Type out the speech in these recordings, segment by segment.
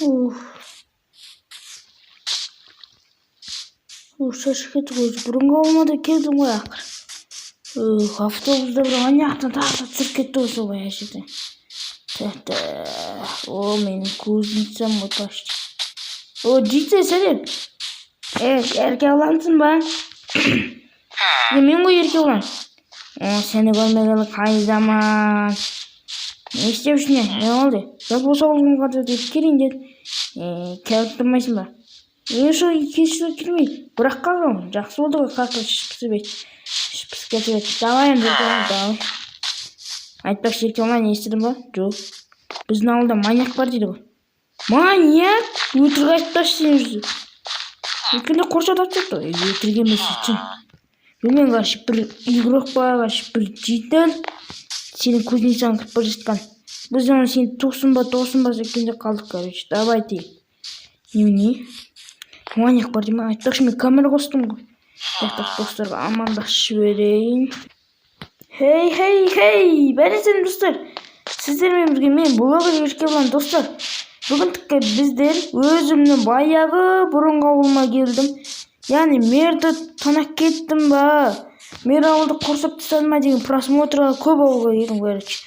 Уф. Уф, шаршап кеттік өзі. Бұрынғы ауылыма да келдім ғой ақыры. Уф, автобуста бір ана жақтан тағы да түсіріп кетті ғой сол баяғы жерден. Так, так. О, менің кузницам ғой почти. О, житель, сәлем. Е, Еркебұлансың ба? Е, мен ғой Еркебұлан. О, сені көрмегелі қай заман. Не істеп жүрсің? Не болды? Жалпы осы ауылға да деп келейін дедім. Е, келіп тұрмайсың ба? Е, сол кешір келмей. Бірақ қалғам. Жақсы болды ғой, қақыр іш пісіп еді. Іш пісіп кетіп еді. Давай енді, давай. Айтпақшы, Еркебұлан, естідің ба? Жоқ. Біздің ауылда маньяк бар дейді ғой. Маньяк? Өтірік айтпашы сен өзі. Өткенде қоршап тастапты ғой. Өтірік емес, шын. Білмеймін, короче, бір игрок па, короче, бір житель сенің кузницаңа кіріп бара жатқан. Біз оны сен тоқсын ба, тоқсын ба сөйткенде қалдық, короче. Давайте. Немене? Маньяк бар деймін. Айтпақшы, мен камера қостым ғой. Так, так, достарға амандасып жіберейін. Хей, хей, хей! Бәрі сәлем, достар. Сіздермен бірге мен, блогер Еркебұлан, достар. Бүгіндікке біздер өзімнің баяғы бұрынғы ауылыма келдім. Яғни мерді тонап кеттім ба? Мер ауылды қоршап тастады ма деген просмотрға көп ауылға келдім, короче.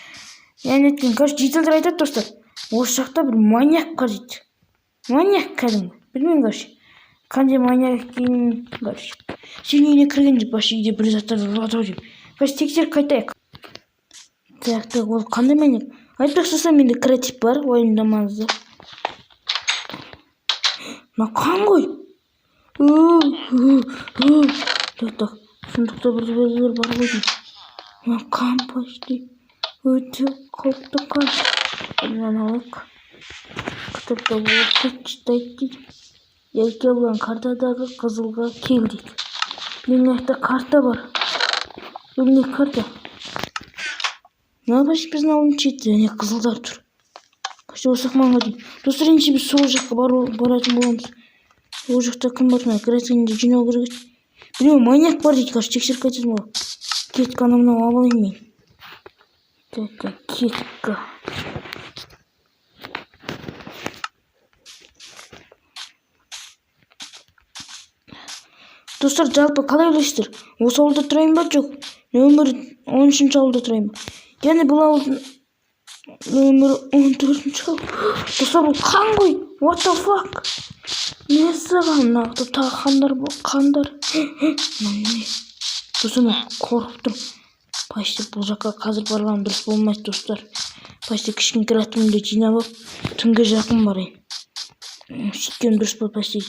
Яғни өткен, короче, жительдер айтады, достар. Осы жақта бір маньяк бар дейді. Маньяк кәдімгі. Білмеймін, короче. Қандай маньяк екенін, короче. Сенің үйіне кірген деп, вообще үйде бір заттар ұрады ау деймін. Короче, тексеріп қайтайық. Так, так, ол қандай маньяк? Айтпақшы, достар, менде креатив бар, уайымдамаңыздар. Мына қан ғой. Так, так, сұмдықта бір белгілер бар ғой деймін. Мына қан почти. Өте қауіпті қан. Мынаны алайық. Кітапта оқиды, читать дейді. Еркебұлан, картадағы қызылға кел дейді. Менің жақта карта бар. Бұл не карта? Мына почти біздің ауылдың шеті, және қызылдар тұр. Почти осы маңға дейін. Достар, ендеше біз сол жаққа баратын боламыз. Ол жақта кім бар? Мына креативді жинау керек еді. Біреу маньяк бар дейді, короче, тексеріп қайтатын боламын. Кетік, ана мынау алып алайын мен. Так, так, кетік. Достар, жалпы қалай ойлайсыздар? Осы ауылда тұрайын ба, жоқ? Нөмір 13 ауылда тұрайын ба? Яғни бұл ауылдың нөмірі 14 ауыл. Достар, бұл қан ғой. What the fuck? Не саған? Мына тағы қандар, қандар. Мынау не? Достар, мен қорқып тұрмын. Почти бұл жаққа қазір барған дұрыс болмайды, достар. Почти кішкене креативімді жинап алып, түнге жақын барайын. Сөйткен дұрыс болады почти.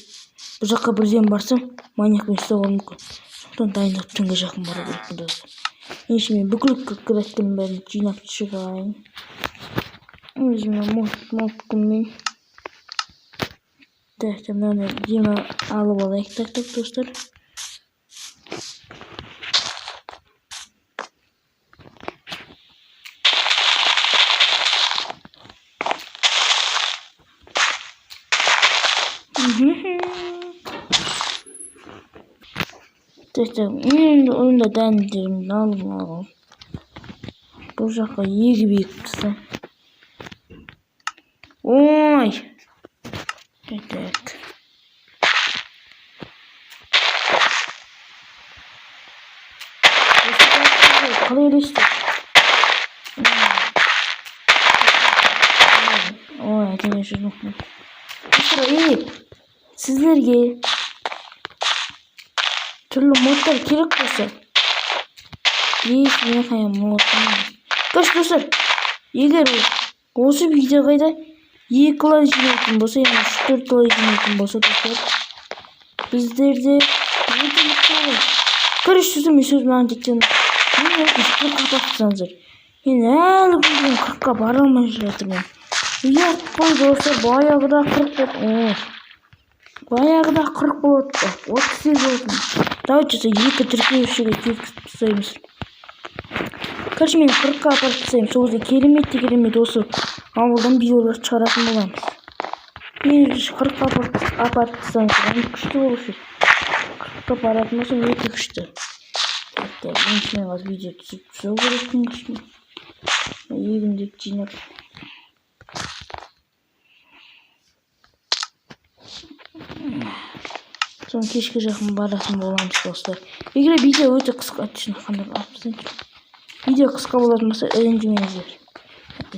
Бұл жаққа бірден барсам, маньяк мені ұстап алуы мүмкін. Сондықтан дайындалып түнге жақын бару керек достар. Ендеше мен бүкіл креативімнің бәрін жинап шығайын. Өзіме молоткаммен. Так, мынаны дема алып алайық, так, так, достар. Так, так, енді ойында дәндерімді алып алып. Бұл жаққа егіп егіп тастайын. Ой! Так, так. Қалай ойлайсыздар? Ой, айтайын жүрмін. Достар, ей, сіздерге түрлі модтар керек болса, есть мехая мод. Короче, достар, егер осы видеоға да 2 лайк жинайтын болса, яғни 3-4 лайк жинайтын болса, достар, біздерде өте мықты болады. Короче, сосын мен сөз маған жеткен. Мен өтініш 40-қа тастаңыздар. Мен әлі күнге дейін 40-қа бара алмай жатырмын. Ұят қой, достар, баяғыда 40 болды. Баяғыда 40 болады, 38 болатын. Давайте екі тіркеушіге жеткізіп тастаймыз. Короче, мен 40-қа апарып тастаймын. Сол кезде керемет те керемет осы ауылдан видеолар шығаратын боламыз. Мен 40-қа апарып тастаңыздар, күшті болушы еді. 40-қа баратын болсам, өте күшті. Так, так, мен қазір видео түсіріп тастау керекпін кішкене. Егіндеп жинап. Соны кешке жақын баратын боламыз, достар. Егер видео өте қысқа түсін, қандай видео қысқа болатын болса, ренжімеңіздер.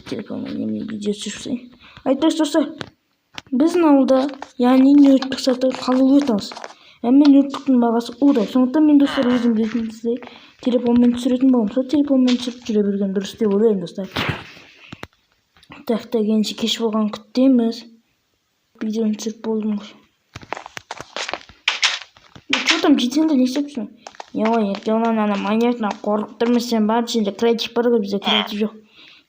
Телефонға немене видео түсіріп тастайын. Айтпақшы, достар, біздің ауылда, яғни, ноутбук сатып алу өте. Әмма ноутбуктың бағасы удай. Сондықтан мен, достар, өзім білетініңіздей, телефонмен түсіретін боламын. Сол телефонмен түсіріп жүре берген дұрыс деп ойлаймын, достар. Так, так, ендеше кеш болғанын күтеміз. Видеоны түсіріп болдым ғой. Че там, жителдер, не істеп тұрсың? Не ғой, Еркебұлан, ана маньяктан қорқып тұрмыз. Сен бар, сенде креатив бар ғой, бізде креатив жоқ.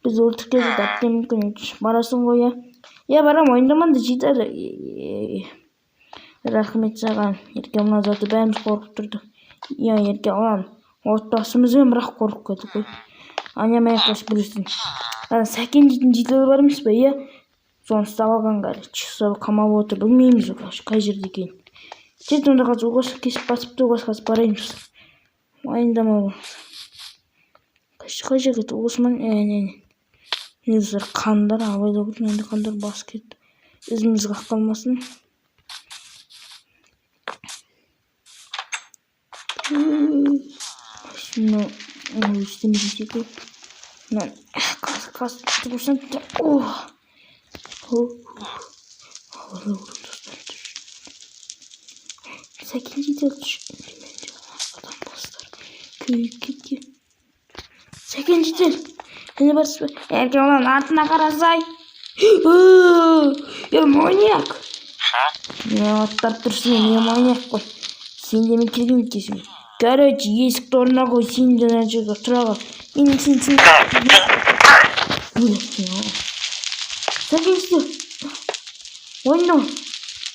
Бізді өлтіріп кетеді әбден мүмкін. Барасың ғой, иә? Иә, барамын, уайымдамаңдар, житель. Рахмет саған, Еркебұлан, зато бәріміз қорқып тұрдық. Иә, Еркебұлан, отбасымызбен бірақ қорқып кеттік қой. Аня білесің, ана Сәкен дейтін житель бар емес па? Иә, соны ұстап алған, короче, сол қамап отыр. Білмейміз, короче, қай жерде екенін. Тез онда қазір осы кесіп басыпты ғой, қазір барайыншы, уайымдама. Қай жерге кетті Осман? Не, не, не, достар, қандар, абайлау керек мынандай қандар басып кетті, ізіміз қалып қалмасын. Мынау істемейтін секілді. Мына қазір тұрсам. О, абайлау керек, достар. Сәкен житель, адам бастар күйіп кеткен. Сәкен житель, не барсыз ба? Еркебұлан, артына қарасай. Е, маньяк, не аттап тұрсың? Не, маньяк қой сен де. Мен келген екенсің. Короче, есікті орнына қой сен де, ана жерге тұра қал. Мен сен өлесің. Сәкен житель, ойнама.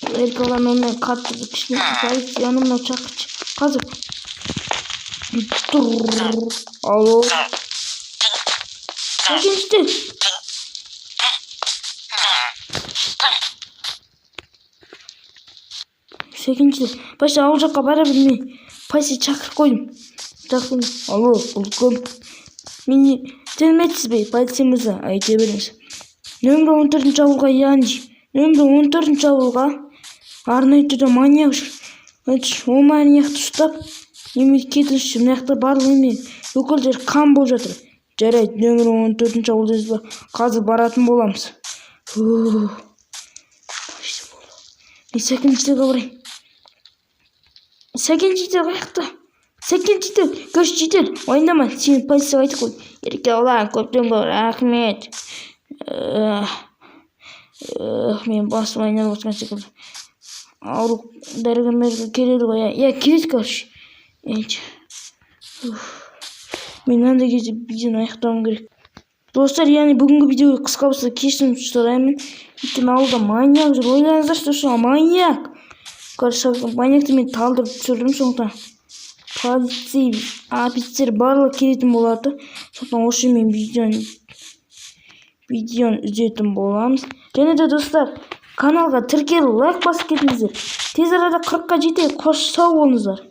Еркебұлан, онымен қатты кішкене полицияны мынау шақыршы қазір. Алло, Сәкен житель. Сәкен житель, почти ауыл жаққа бара бермей, полиция шақырып қойдым, шақырдым. Алло, бұл кім? Мен, сәлеметсіз бе, полиция мырза? Айта беріңіз. Нөмірі 14-ауылға, яғни нөмірі 14-ауылға арнайы түрде маньяк жүр. Ол маньякты ұстап, неме, кетіңізші. Мына жақта барлық неме, бүкіл жер қан болып жатыр. Жарайды, нөмірі 14-ауыл дейсіз ба? Қазір баратын боламыз. Мен Сәкен жительге барайын. Сәкен житель қаяқта? Сәкен житель, короче, житель, уайымдама, сені полицияға айтып қой. Еркебұлан, көптен көп рахмет. Мен басым айналып отқан секілді. Ауру дәрігер келеді ғой, иә, иә, келеді, короче. Мен мынандай кезде видеоны аяқтауым керек, достар. Яғни бүгінгі видео қысқа болса, кешірім сұраймын, өйткені ауылда маньяк жүр. Ойлаңыздаршы, достар, маньяк. Короче, маньякты мен талдырып түсірдім, сондықтан полицей, офицер барлығы келетін болады. Сондықтан осы мен видеоны үзетін боламыз. Және де, достар, каналға тіркеліп, лайк басып кетіңіздер. Тез арада 40-қа жетейік. Қош, сау болыңыздар.